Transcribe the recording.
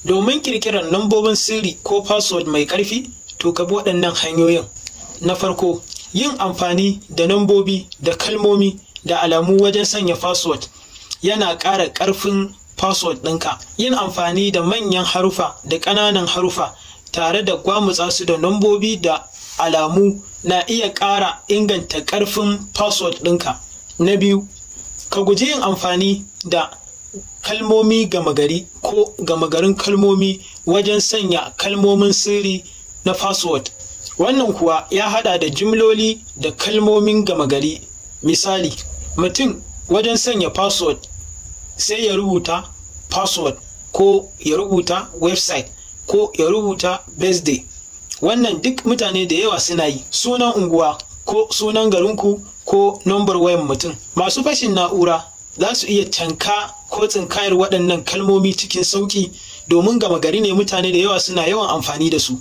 Domin ƙirƙirar lambobin sirri ko password mai ƙarfi, to ka bi waɗannan hanyoyin. Na farko, yin amfani da lambobi da kalmomi da alamu wajen sanya password yana ƙara ƙarfin password ɗinka. Yin amfani da manyan haruffa da ƙananan haruffa tare da gwamutsa su da lambobi da alamu na iya ƙara inganta ƙarfin password ɗinka. Na biyu, ka guji yin amfani da kalmomi gama gari ko gama garin kalmomi wajen sanya kalmomin sirri na password. Wannan kuwa ya haɗa da jimloli da kalmomin gama gari. Misali, mutum wajen sanya password sai ya rubuta password ko ya rubuta website ko ya rubuta birthday. Wannan duk mutane da yawa suna yi. Sunan unguwa ko sunan garinku ko nambar wayan mutum. Masu fashin na'ura za su iya canka ko tsinkayar waɗannan kalmomi cikin sauƙi domin gama gari ne, mutane da yawa suna yawan amfani da su.